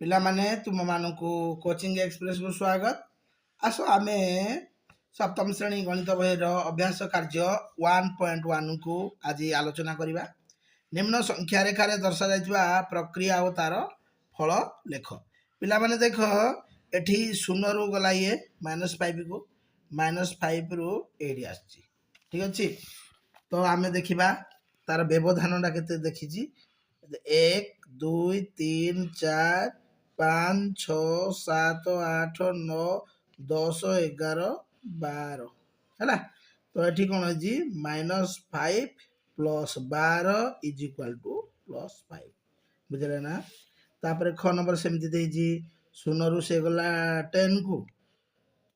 ପିଲାମାନେ, ତୁମମାନଙ୍କୁ କୋଚିଂ ଏକ୍ସପ୍ରେସକୁ ସ୍ୱାଗତ। ଆସ, ଆମେ ସପ୍ତମ ଶ୍ରେଣୀ ଗଣିତ ବହିର ଅଭ୍ୟାସ କାର୍ଯ୍ୟ 1.1କୁ ଆଜି ଆଲୋଚନା କରିବା। ନିମ୍ନ ସଂଖ୍ୟା ରେଖାରେ ଦର୍ଶାଯାଇଥିବା ପ୍ରକ୍ରିୟା ଓ ତାର ଫଳ ଲେଖ। ପିଲାମାନେ ଦେଖ, ଏଠି ଶୂନରୁ ଗଲା ଇଏ -5କୁ, -5ରୁ ଏଇଠି ଆସିଛି। ଠିକ୍ ଅଛି। ତ ଆମେ ଦେଖିବା ତାର ବ୍ୟବଧାନଟା କେତେ ଦେଖିଛି। ଏକ, ଦୁଇ, ତିନି, ଚାରି, ପାଞ୍ଚ, ଛଅ, ସାତ, ଆଠ, ନଅ, 10, 11, 12 ହେଲା। ତ ଏଠି କ'ଣ ହେଇଛି? -5 ପ୍ଲସ୍ 12 is equal to +5। ବୁଝିଲେ ନା? ତାପରେ ଖ ନମ୍ବର ସେମିତି ଦେଇଛି। ଶୂନରୁ ସେ ଗଲା 10କୁ,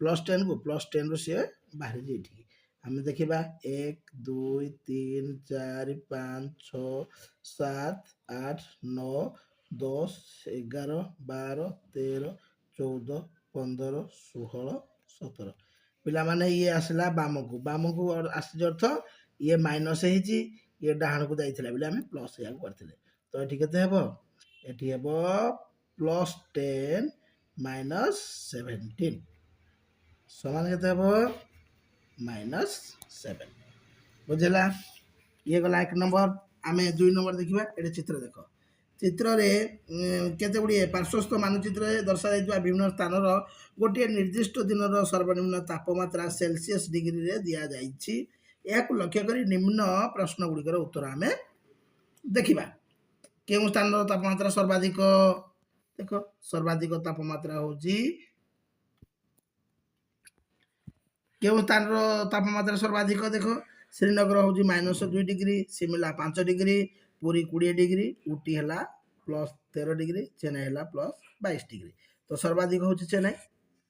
+10କୁ, +10ରୁ ସିଏ ବାହାରିଛି ଏଇଠିକି। ଆମେ ଦେଖିବା, ଏକ, ଦୁଇ, ତିନି, ଚାରି, ପାଞ୍ଚ, ଛଅ, ସାତ, ଆଠ, ନଅ, 10, 11, 12, 13, 14, 15, 16, 17। ପିଲାମାନେ, ଇଏ ଆସିଲା ବାମକୁ। ବାମକୁ ଆସିଛି ଅର୍ଥ ଇଏ ମାଇନସ୍ ହେଇଛି। ଇଏ ଡାହାଣକୁ ଯାଇଥିଲା ବୋଲି ଆମେ ପ୍ଲସ୍ ଏହାକୁ କରିଥିଲେ। ତ ଏଠି କେତେ ହେବ? ଏଠି ହେବ +10 -17 ସମାନ କେତେ ହେବ? -7। ବୁଝିଲା? ଇଏ ଗଲା ଏକ ନମ୍ବର। ଆମେ ଦୁଇ ନମ୍ବର ଦେଖିବା। ଏଠି ଚିତ୍ର ଦେଖ। ଚିତ୍ରରେ କେତେ ଗୁଡ଼ିଏ ପାର୍ଶ୍ୱସ୍ଥ ମାନଚିତ୍ରରେ ଦର୍ଶାଯାଇଥିବା ବିଭିନ୍ନ ସ୍ଥାନର ଗୋଟିଏ ନିର୍ଦ୍ଦିଷ୍ଟ ଦିନର ସର୍ବନିମ୍ନ ତାପମାତ୍ରା ସେଲସିୟସ୍ ଡିଗ୍ରୀରେ ଦିଆଯାଇଛି। ଏହାକୁ ଲକ୍ଷ୍ୟ କରି ନିମ୍ନ ପ୍ରଶ୍ନ ଗୁଡ଼ିକର ଉତ୍ତର ଆମେ ଦେଖିବା। କେଉଁ ସ୍ଥାନର ତାପମାତ୍ରା ସର୍ବାଧିକ? ଦେଖ, ସର୍ବାଧିକ ତାପମାତ୍ରା ହେଉଛି, କେଉଁ ସ୍ଥାନର ତାପମାତ୍ରା ସର୍ବାଧିକ? ଦେଖ, ଶ୍ରୀନଗର ହେଉଛି -2 degree, Shimla 5 degree, Puri 20 degree, Ooty ହେଲା +13 ଡିଗ୍ରୀ, ଚେନ୍ନାଇ ହେଲା +22 ଡିଗ୍ରୀ। ତ ସର୍ବାଧିକ ହେଉଛି ଚେନ୍ନାଇ।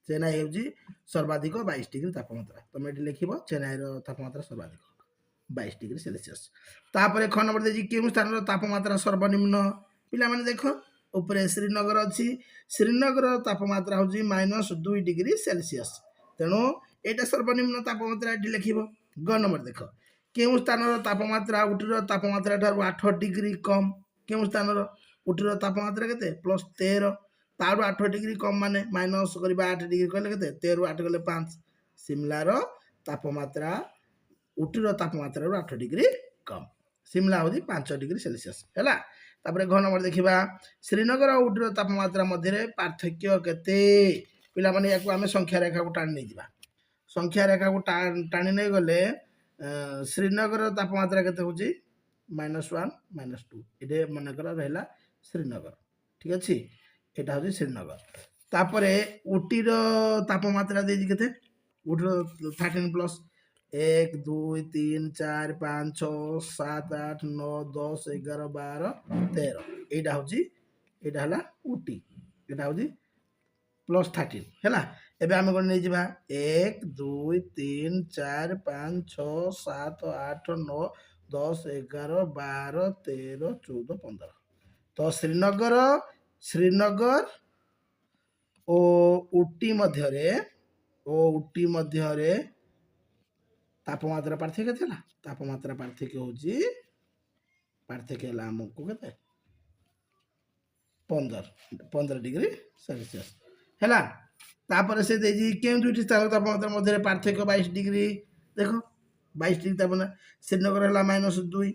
ଚେନ୍ନାଇ ହେଉଛି ସର୍ବାଧିକ, 22 ଡିଗ୍ରୀ ତାପମାତ୍ରା। ତମେ ଏଠି ଲେଖିବ, ଚେନ୍ନାଇର ତାପମାତ୍ରା ସର୍ବାଧିକ 22 ଡିଗ୍ରୀ ସେଲସିୟସ୍। ତାପରେ ଖ ନମ୍ବର ଦେଇଛି, କେଉଁ ସ୍ଥାନର ତାପମାତ୍ରା ସର୍ବନିମ୍ନ? ପିଲାମାନେ ଦେଖ, ଉପରେ ଶ୍ରୀନଗର ଅଛି। ଶ୍ରୀନଗର ତାପମାତ୍ରା ହେଉଛି -2 ଡିଗ୍ରୀ ସେଲସିୟସ୍। ତେଣୁ ଏଇଟା ସର୍ବନିମ୍ନ ତାପମାତ୍ରା, ଏଠି ଲେଖିବ। ଗ ନମ୍ବର ଦେଖ, କେଉଁ ସ୍ଥାନର ତାପମାତ୍ରା ଉଟିର ତାପମାତ୍ରା ଠାରୁ 8 ଡିଗ୍ରୀ କମ୍? କେଉଁ ସ୍ଥାନର? ଉଟିର ତାପମାତ୍ରା କେତେ? +13। ତାଠୁ 8 ଡିଗ୍ରୀ କମ୍ ମାନେ ମାଇନସ୍ କରିବା 8 ଡିଗ୍ରୀ କହିଲେ କେତେ? 13ରୁ 8 ଗଲେ 5। ସିମଲାର ତାପମାତ୍ରା ଉଟିର ତାପମାତ୍ରାରୁ 8 ଡିଗ୍ରୀ କମ୍। ସିମଲା ହେଉଛି 5 ଡିଗ୍ରୀ ସେଲସିୟସ୍ ହେଲା। ତାପରେ ଘ ନମ୍ବର ଦେଖିବା, ଶ୍ରୀନଗର ଆଉ ଉଟିର ତାପମାତ୍ରା ମଧ୍ୟରେ ପାର୍ଥକ୍ୟ କେତେ? ପିଲାମାନେ, ୟାକୁ ଆମେ ସଂଖ୍ୟା ରେଖାକୁ ଟାଣି ନେଇଯିବା। ସଂଖ୍ୟା ରେଖାକୁ ଟାଣି ନେଇଗଲେ ଶ୍ରୀନଗରର ତାପମାତ୍ରା କେତେ ହେଉଛି? -1, -2। ଏଠି ମନେକର ରହିଲା ଶ୍ରୀନଗର। ଠିକ୍ ଅଛି। ଏଇଟା ହେଉଛି ଶ୍ରୀନଗର। ତାପରେ ଉଟିର ତାପମାତ୍ରା ଦେଇଛି କେତେ? ଉଟିର 13 ପ୍ଲସ୍। ଏକ, ଦୁଇ, ତିନି, ଚାରି, ପାଞ୍ଚ, ଛଅ, ସାତ, ଆଠ, ନଅ, 10, 11, 12, 13। ଏଇଟା ହେଉଛି, ଏଇଟା ହେଲା ଉଟି। ଏଇଟା ହେଉଛି +13 ହେଲା। ଏବେ ଆମେ କ'ଣ ନେଇଯିବା? ଏକ, ଦୁଇ, ତିନି, ଚାରି, ପାଞ୍ଚ, ଛଅ, ସାତ, ଆଠ, ନଅ, 10, 11, 12, 13, 14, 15। ତ ଶ୍ରୀନଗର ଓ ଉଟି ମଧ୍ୟରେ ତାପମାତ୍ରା ପାର୍ଥକ୍ୟ କେତେ ହେଲା? ତାପମାତ୍ରା ପାର୍ଥକ୍ୟ ହେଉଛି, ପାର୍ଥକ୍ୟ ହେଲା ଆମକୁ କେତେ? 15 ଡିଗ୍ରୀ ସେଲସିୟସ୍ ହେଲା। ତାପରେ ସେ ଦେଇଛି, କେଉଁ ଦୁଇଟି ସ୍ଥାନ ତାପମାତ୍ରା ମଧ୍ୟରେ ପାର୍ଥକ୍ୟ 22 ଡିଗ୍ରୀ? ଦେଖ, 22 ଡିଗ୍ରୀ ତାପମାତ୍ରା। ଶ୍ରୀନଗର ହେଲା -2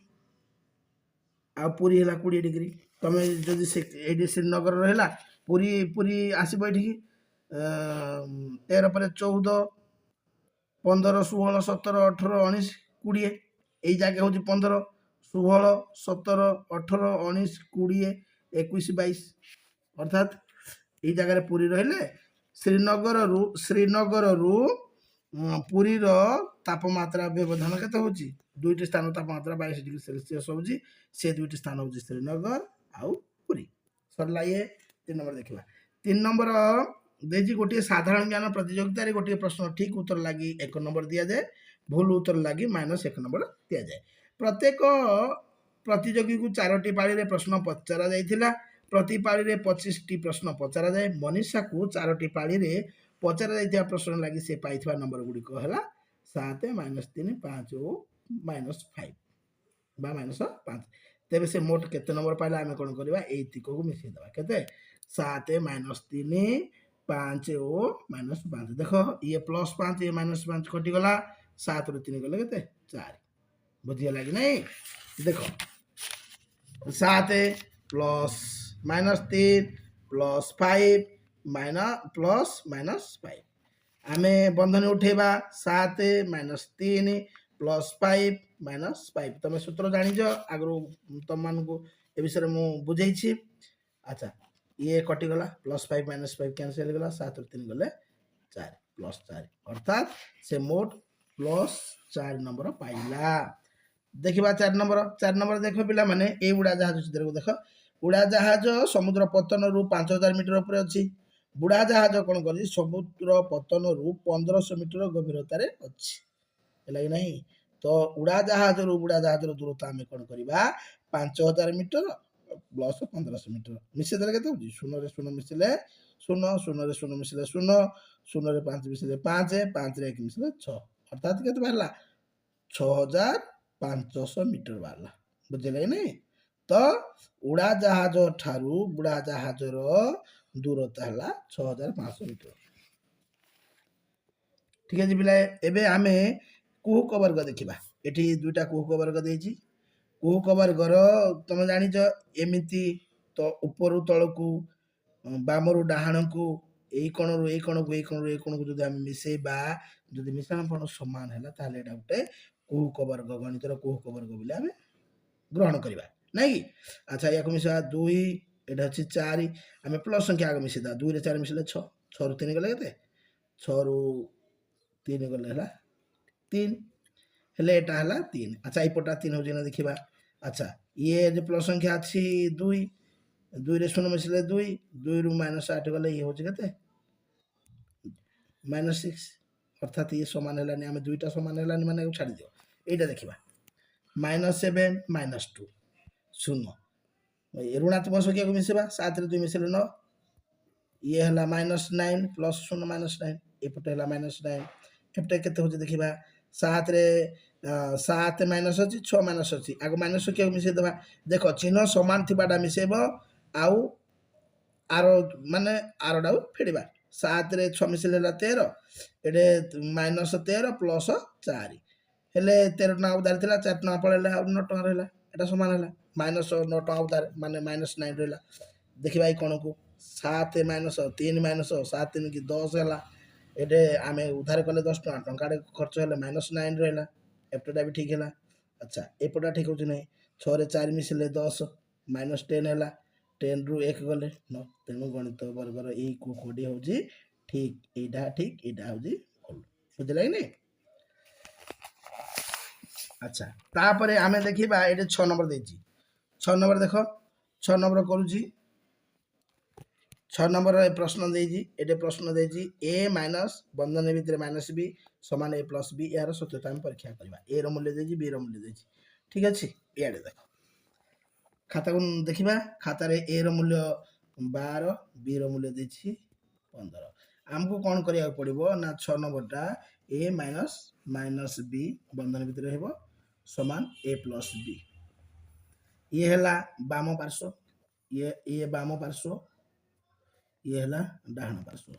ଆଉ ପୁରୀ ହେଲା 20 ଡିଗ୍ରୀ। ତମେ ଯଦି ସେ ଏଇଠି ଶ୍ରୀନଗର ରହିଲା, ପୁରୀ ଆସିବ ଏଇଠିକି। 13 ପରେ 14, 15, 16, 17, 18, 19, 20। ଏଇ ଜାଗା ହେଉଛି 15, 16, 17, 18, 19, 20, 21, 22। ଅର୍ଥାତ୍ ଏଇ ଜାଗାରେ ପୁରୀ ରହିଲେ ଶ୍ରୀନଗରରୁ ପୁରୀର ତାପମାତ୍ରା ବ୍ୟବଧାନ କେତେ ହେଉଛି? ଦୁଇଟି ସ୍ଥାନ ତାପମାତ୍ରା 22 ଡିଗ୍ରୀ ସେଲସିୟସ୍ ହେଉଛି। ସେ ଦୁଇଟି ସ୍ଥାନ ହେଉଛି ଶ୍ରୀନଗର ଆଉ ପୁରୀ। ସରିଲା ଇଏ। ତିନି ନମ୍ବର ଦେଖିବା। ତିନି ନମ୍ବର ଦେଇଛି, ଗୋଟିଏ ସାଧାରଣ ଜ୍ଞାନ ପ୍ରତିଯୋଗିତାରେ ଗୋଟିଏ ପ୍ରଶ୍ନ ଠିକ୍ ଉତ୍ତର ଲାଗି ଏକ ନମ୍ବର ଦିଆଯାଏ, ଭୁଲ ଉତ୍ତର ଲାଗି -1 ନମ୍ବର ଦିଆଯାଏ। ପ୍ରତ୍ୟେକ ପ୍ରତିଯୋଗୀକୁ ଚାରୋଟି ପାଳିରେ ପ୍ରଶ୍ନ ପଚରା ଯାଇଥିଲା। ପ୍ରତି ପାଳିରେ 25ଟି ପ୍ରଶ୍ନ ପଚରାଯାଏ। ମନୀଷାକୁ ଚାରୋଟି ପାଳିରେ ପଚରା ଯାଇଥିବା ପ୍ରଶ୍ନ ଲାଗି ସେ ପାଇଥିବା ନମ୍ବର ଗୁଡ଼ିକ ହେଲା 7, -3, 5 ଓ -5 ବା -5। ତେବେ ସେ ମୋଟ କେତେ ନମ୍ବର ପାଇଲା? ଆମେ କ'ଣ କରିବା? ଏଇ ତିକକୁ ମିଶେଇ ଦେବା। କେତେ? 7 ମାଇନସ୍ 3, 5 ଓ ମାଇନସ୍ 5। ଦେଖ, ଇଏ ପ୍ଲସ୍ 5, ଇଏ ମାଇନସ୍ 5, କଟିଗଲା। 7ରୁ 3 ଗଲେ କେତେ? 4। ବୁଝିଗଲା କି ନାଇଁ? ଦେଖ, 7 plus minus 3 plus 5 minus plus minus 5। ଆମେ ବନ୍ଧନୀ ଉଠେଇବା। 7 ମାଇନସ୍ 3 ପ୍ଲସ୍ 5 ମାଇନସ୍ 5। ତମେ ସୂତ୍ର ଜାଣିଛ, ଆଗରୁ ତମମାନଙ୍କୁ ଏ ବିଷୟରେ ମୁଁ ବୁଝେଇଛି। ଆଚ୍ଛା, ଇଏ କଟିଗଲା, ପ୍ଲସ୍ 5 ମାଇନସ୍ 5 କ୍ୟାନସେଲ୍ ହେଇଗଲା। 7ରୁ 3 ଗଲେ 4, ପ୍ଲସ୍ 4। ଅର୍ଥାତ୍ ସେ ମୋଟ ପ୍ଲସ୍ 4 ନମ୍ବର ପାଇଲା। ଦେଖିବା 4 ନମ୍ବର। 4 ନମ୍ବର ଦେଖ ପିଲାମାନେ, ଏଇ ଉଡ଼ାଜାହାଜ ଚିତ୍ରକୁ ଦେଖ। ଉଡ଼ାଜାହାଜ ସମୁଦ୍ର ପତ୍ତନରୁ 5000 ମିଟର ଉପରେ ଅଛି। ବୁଢ଼ାଜାହାଜ କ'ଣ କରିଛି? ସମୁଦ୍ର ପତ୍ତନରୁ 1500 ମିଟର ଗଭୀରତାରେ ଅଛି। ହେଲା କି ନାହିଁ? ତ ଉଡ଼ାଜାହାଜରୁ ବୁଢ଼ାଜାହାଜର ଦୂରତା ଆମେ କ'ଣ କରିବା? 5000 ମିଟର ପ୍ଲସ୍ 1500 ମିଟର ମିଶେଇ ଦେଲେ କେତେ ହେଉଛି? ଶୂନରେ ଶୂନ ମିଶିଲେ ଶୂନ, ଶୂନରେ ଶୂନ ମିଶିଲେ ଶୂନ, ଶୂନରେ 5 ମିଶିଲେ 5, 5ରେ 1 ମିଶିଲେ 6। ଅର୍ଥାତ୍ କେତେ ବାହାରିଲା? 6500 ମିଟର ବାହାରିଲା। ବୁଝିଲେ କି ନାଇଁ? ତ ଉଡ଼ାଜାହାଜ ଠାରୁ ବୁଢ଼ାଜାହାଜର ଦୂରତା ହେଲା 6500 ମିଟର। ଠିକ ଅଛି ପିଲାଏ, ଏବେ ଆମେ କୁହୁକ ବର୍ଗ ଦେଖିବା। ଏଠି ଦୁଇଟା କୁହୁକ ବର୍ଗ ଦେଇଛି। କୁହୁକ ବର୍ଗର ତମେ ଜାଣିଛ, ଏମିତି ତ ଉପରୁ ତଳକୁ, ବାମରୁ ଡାହାଣକୁ, ଏଇ କୋଣରୁ ଏଇ କୋଣକୁ, ଏଇ କୋଣରୁ ଏଇ କୋଣକୁ ଯଦି ଆମେ ମିଶେଇବା, ଯଦି ମିଶ୍ରଣ କୋଣ ସମାନ ହେଲା, ତାହେଲେ ଏଇଟା ଗୋଟେ କୁହୁକ ବର୍ଗ, ଗଣିତର କୁହୁକ ବର୍ଗ ବୋଲି ଆମେ ଗ୍ରହଣ କରିବା, ନାଇଁ କି? ଆଚ୍ଛା, ୟାକୁ ମିଶେଇବା। 2, ଏଇଟା ଅଛି 4। ଆମେ ପ୍ଲସ୍ ସଂଖ୍ୟା ଆଗ ମିଶେଇଦେବା। 2ରେ 4 ମିଶିଲେ 6। 6ରୁ 3 ଗଲେ କେତେ? 6ରୁ 3 ଗଲେ ହେଲା 3। ହେଲେ ଏଇଟା ହେଲା 3। ଆଚ୍ଛା, ଏଇପଟା 3 ହେଉଛି ନା ଦେଖିବା। ଆଚ୍ଛା, ଇଏ ଯେ ପ୍ଲସ୍ ସଂଖ୍ୟା ଅଛି 2। 2ରେ ଶୂନ ମିଶିଲେ 2। 2ରୁ ମାଇନସ୍ 8 ଗଲେ ଇଏ ହେଉଛି କେତେ? ମାଇନସ୍ 6। ଅର୍ଥାତ୍ ଇଏ ସମାନ ହେଲାନି। ଆମେ ଦୁଇଟା ସମାନ ହେଲାନି ମାନେ ଏକୁ ଛାଡ଼ିଦିଅ। ଏଇଟା ଦେଖିବା, ମାଇନସ୍ 7 ମାଇନସ୍ 2, ଶୂନ। ଋଣାତ୍ମକ ସଂଖ୍ୟାକୁ ମିଶେଇବା। 7ରେ 2 ମିଶିଲେ 9। ଇଏ ହେଲା ମାଇନସ୍ 9 ପ୍ଲସ୍ ଶୂନ ମାଇନସ୍ 9। ଏପଟେ ହେଲା ମାଇନସ୍ 9। ଏପଟେ କେତେ ହେଉଛି ଦେଖିବା। 7ରେ 7 ମାଇନସ୍ ଅଛି, 6 ମାଇନସ୍ ଅଛି। ଆଗ ମାଇନସ୍ ସଂଖ୍ୟାକୁ ମିଶେଇ ଦେବା। ଦେଖ, ଚିହ୍ନ ସମାନ ଥିବାଟା ମିଶେଇବ ଆଉ ଆର ମାନେ ଆରଟାକୁ ଫେଡ଼ିବା। 7ରେ 6 ମିଶିଲେ ହେଲା 13। ଏଠି ମାଇନସ୍ 13 ପ୍ଲସ୍ 4 ହେଲେ 13 ଟଙ୍କା ଉଧାର ଥିଲା, 4 ଟଙ୍କା ପଳେଇଲା, ଆଉ 9 ଟଙ୍କା ରହିଲା। ଏଇଟା ସମାନ ହେଲା। ମାଇନସ୍ 9 ଟଙ୍କା ଉଧାର ମାନେ ମାଇନସ୍ 9 ରହିଲା। ଦେଖିବା ଏଇ କଣକୁ। 7 ମାଇନସ୍ 3 ମାଇନସ୍ 7 3 କି 10 ହେଲା। ଏଠି ଆମେ ଉଧାର କଲେ 10 ଟଙ୍କା, ଟଙ୍କାଟେ ଖର୍ଚ୍ଚ ହେଲେ ମାଇନସ୍ 9 ରହିଲା। ଏପଟଟା ବି ଠିକ୍ ହେଲା। ଆଚ୍ଛା, ଏପଟଟା ଠିକ୍ ହେଉଛି ନାହିଁ। 6ରେ 4 ମିଶିଲେ 10, ମାଇନସ୍ 10 ହେଲା। 10ରୁ 1 ଗଲେ 9। ତେଣୁ ଗଣିତ ବର୍ଗର ଏଇ କୁହୁକଟି ହେଉଛି ଠିକ୍। ଏଇଟା ଠିକ୍, ଏଇଟା ହେଉଛି ଭୁଲ। ବୁଝିଲା କି ନାଇଁ? ଆଚ୍ଛା, ତାପରେ ଆମେ ଦେଖିବା, ଏଇଠି 6 ନମ୍ବର ଦେଇଛି। 6 ନମ୍ବର ଦେଖ, 6 ନମ୍ବର କରୁଛି। 6 ନମ୍ବର ପ୍ରଶ୍ନ ଦେଇଛି। ଏଠି ପ୍ରଶ୍ନ ଦେଇଛି, ଏ ମାଇନସ୍ ବନ୍ଧନୀ ଭିତରେ ମାଇନସ୍ ବି ସମାନ ଏ ପ୍ଲସ୍ ବି, ଏହାର ସତ୍ୟତା ଆମେ ପରୀକ୍ଷା କରିବା। ଏ ର ମୂଲ୍ୟ ଦେଇଛି, ବି ର ମୂଲ୍ୟ ଦେଇଛି। ଠିକ ଅଛି, ଇଆଡ଼େ ଦେଖ, ଖାତାକୁ ଦେଖିବା। ଖାତାରେ ଏ ର ମୂଲ୍ୟ 12, ବି ର ମୂଲ୍ୟ ଦେଇଛି 15। ଆମକୁ କ'ଣ କରିବାକୁ ପଡ଼ିବ ନା, 6 ନମ୍ବରଟା ଏ ମାଇନସ୍ ମାଇନସ୍ ବି ବନ୍ଧନୀ ଭିତରେ ହେବ ସମାନ ଏ ପ୍ଲସ୍ ବି। ଇଏ ହେଲା ବାମ ପାର୍ଶ୍ୱ, ଇଏ ବାମ ପାର୍ଶ୍ୱ, ଇଏ ହେଲା ଡାହାଣ ପାର୍ଶ୍ୱ।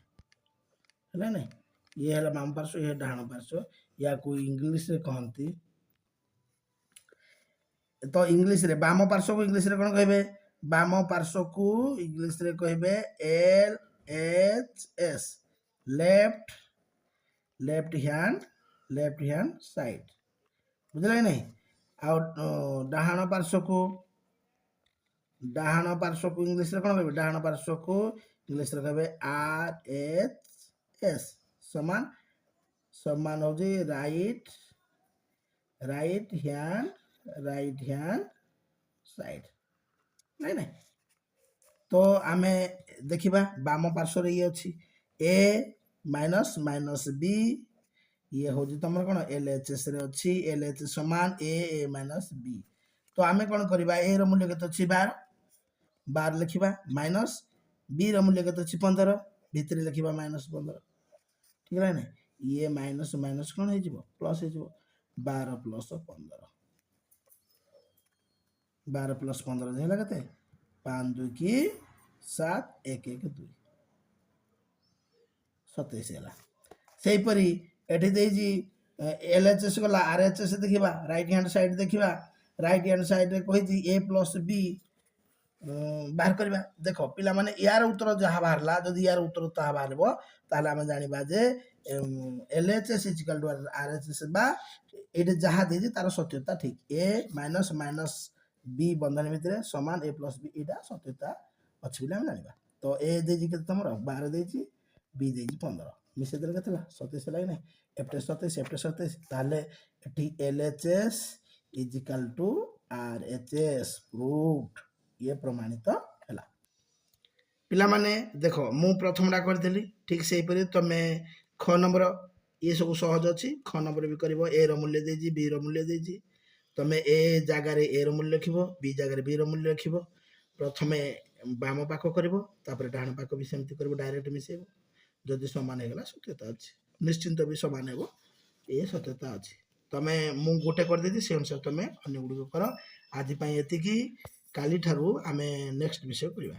ହେଲା ନାଇଁ? ଇଏ ହେଲା ବାମ ପାର୍ଶ୍ୱ, ଇଏ ଡାହାଣ ପାର୍ଶ୍ୱ। ୟାକୁ ଇଂଲିଶରେ କହନ୍ତି ତ, ଇଂଲିଶରେ ବାମ ପାର୍ଶ୍ୱକୁ ଇଂଲିଶରେ କ'ଣ କହିବେ? ବାମ ପାର୍ଶ୍ୱକୁ ଇଂଲିଶରେ କହିବେ LHS, left hand side। ବୁଝିଲେ କି ନାହିଁ? ଆଉ ଡାହାଣ ପାର୍ଶ୍ୱକୁ ଇଂଲିଶରେ କ'ଣ କହିବେ? ଡାହାଣ ପାର୍ଶ୍ୱକୁ ଇଂଲିଶରେ କହିବେ RHS। ସମାନ ହେଉଛି right hand side। ନାଇଁ, ତ ଆମେ ଦେଖିବା, ବାମ ପାର୍ଶ୍ୱରେ ଇଏ ଅଛି ଏ ମାଇନସ୍ ମାଇନସ୍ ବି। ଇଏ ହେଉଛି ତମର କ'ଣ? LHS ରେ ଅଛି, LH ସମାନ ଏ ଏ ମାଇନସ୍ ବି। ତ ଆମେ କ'ଣ କରିବା? ଏ ର ମୂଲ୍ୟ କେତେ ଅଛି? 12। 12 ଲେଖିବା। ମାଇନସ୍ ବି ର ମୂଲ୍ୟ କେତେ ଅଛି? 15। ଭିତରେ ଲେଖିବା ମାଇନସ୍ 15। ଠିକ ହେଲା ନାଇଁ? ଇଏ ମାଇନସ୍ ମାଇନସ୍ କ'ଣ ହେଇଯିବ? ପ୍ଲସ୍ ହେଇଯିବ। 12 ପ୍ଲସ୍ 15। 12 ପ୍ଲସ୍ 15 ହେଲା କେତେ? 5 2 କି 7, 1 1 2, 27 ହେଲା। ସେହିପରି ଏଠି ଦେଇଛି, ଏଲ୍ ଏଚ୍ ଏସ୍ ଗଲା, ଆର୍ ଏଚ୍ ଏସ୍ ଦେଖିବା। ରାଇଟ୍ ହ୍ୟାଣ୍ଡ ସାଇଡ୍ ଦେଖିବା। ରାଇଟ୍ ହ୍ୟାଣ୍ଡ ସାଇଡ୍ରେ କହିଛି ଏ ପ୍ଲସ୍ ବି ବାହାର କରିବା। ଦେଖ ପିଲାମାନେ, ୟାର ଉତ୍ତର ଯାହା ବାହାରିଲା, ଯଦି ୟାର ଉତ୍ତର ତାହା ବାହାରିବ, ତାହେଲେ ଆମେ ଜାଣିବା ଯେ LHS is equal to RHS ବା ଏଇଠି ଯାହା ଦେଇଛି ତାର ସତ୍ୟତା ଠିକ୍। ଏ ମାଇନସ୍ ମାଇନସ୍ ବି ବନ୍ଧନୀ ଭିତରେ ସମାନ ଏ ପ୍ଲସ୍ ବି, ଏଇଟା ସତ୍ୟତା ଅଛି ବୋଲି ଆମେ ଜାଣିବା। ତ ଏ ଦେଇଛି କେତେ ତମର? 12 ଦେଇଛି, ବି ଦେଇଛି 15। ମିଶେଇ ଦେଲେ କେତେ ହେଲା? 27 ହେଲା କି ନାହିଁ? ଏପଟେ 27, ଏପଟେ 27। ତାହେଲେ ଏଠି LHS is equal to RHS proved, ଇଏ ପ୍ରମାଣିତ ହେଲା। ପିଲାମାନେ ଦେଖ, ମୁଁ ପ୍ରଥମଟା କରିଦେଲି। ଠିକ୍ ସେହିପରି ତମେ ଖ ନମ୍ବର, ଇଏ ସବୁ ସହଜ ଅଛି। ଖ ନମ୍ବର ବି କରିବ। ଏ ର ମୂଲ୍ୟ ଦେଇଛି, ବି ର ମୂଲ୍ୟ ଦେଇଛି। ତମେ ଏ ଜାଗାରେ ଏ ର ମୂଲ୍ୟ ଲେଖିବ, ବି ଜାଗାରେ ବି ର ମୂଲ୍ୟ ଲେଖିବ। ପ୍ରଥମେ ବାମ ପାଖ କରିବ, ତାପରେ ଡାହାଣ ପାଖ ବି ସେମିତି କରିବ, ଡାଇରେକ୍ଟ ମିଶେଇବ। ଯଦି ସମାନ ହେଇଗଲା, ସତ୍ୟତା ଅଛି। ନିଶ୍ଚିନ୍ତ ବି ସମାନ ହେବ, ଏ ସତ୍ୟତା ଅଛି। ତମେ, ମୁଁ ଗୋଟେ କରିଦେଇଛି, ସେ ଅନୁସାରେ ତମେ ଅନ୍ୟ ଗୁଡ଼ିକ କର। ଆଜି ପାଇଁ ଏତିକି। କାଲିଠାରୁ ଆମେ ନେକ୍ସଟ ବିଷୟ କରିବା।